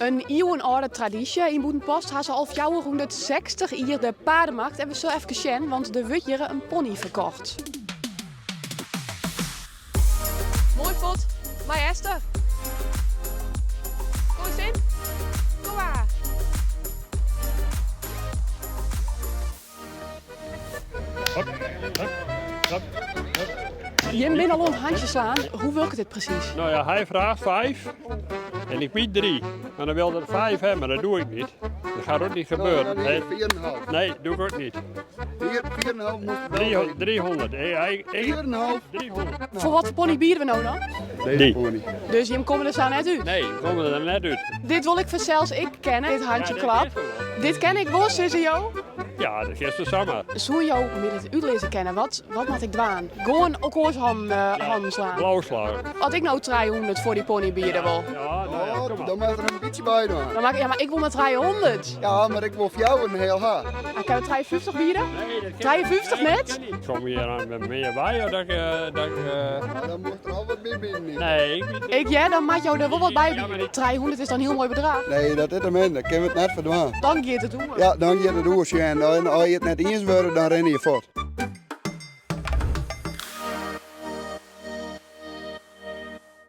In iuwenâlde tradysje, yn Bûtenpost ha se al 460 jier de paardemarkt en we sille efkes sjen, want der wurdt hjir in pony ferkocht. Moai fuort, mei Esther. Kom eens in. Kom maar. Hop, hop, hop, hop. Jim binne al oan it hantsje slaan. Hoe wurket dit presys? Nou ja, hij vraagt vijf en ik bied drie. Maar dan wil er vijf hebben, maar dat doe ik niet. Dat gaat ook niet gebeuren. Nee, 4,5. Nee, doe ik ook niet. 4,5 moest 300. Nee, 4,5. 300. Foar wat pony biede we no dan? Deze pony. Dus jim komme der sa net út? Nee, we komme der net út. Dit wol ik fansels ek kenne, dit handje klap. Dit ken ik wol, sizze jo? Ja, dat kinst samar. Soe jo my dit útlizze kinne? Wat, wat moat ik dwaan? Gewoan elkoars hannen, hannen slaan. Blauw slaan. As ik no 300 foar dy pony biede wol. Ja, nou ja, kom maar. Dan moat der in bytsje by dwaan. Dan mak, ja, mar ik wol mar 300. Ja, mar ik wol fjouwer en heal ha. Dan kinne we 53 biede? Nee, dat kin 53 net? Kom hjir dan met mear by of dat ik... Dat ik Ja, dan moast der al wat by bieden. Nee, ik bied... Ik hear, dan moat jo der wol wat by biede. 300 is dan in hiel moai bedrach. Nee, dat is te min. Dêr kinne we it net foar dwaan. Dan giet it oer. Ja, dan giet it oer. Sjen, en as je it net iens wurde, dan rinne je fuort.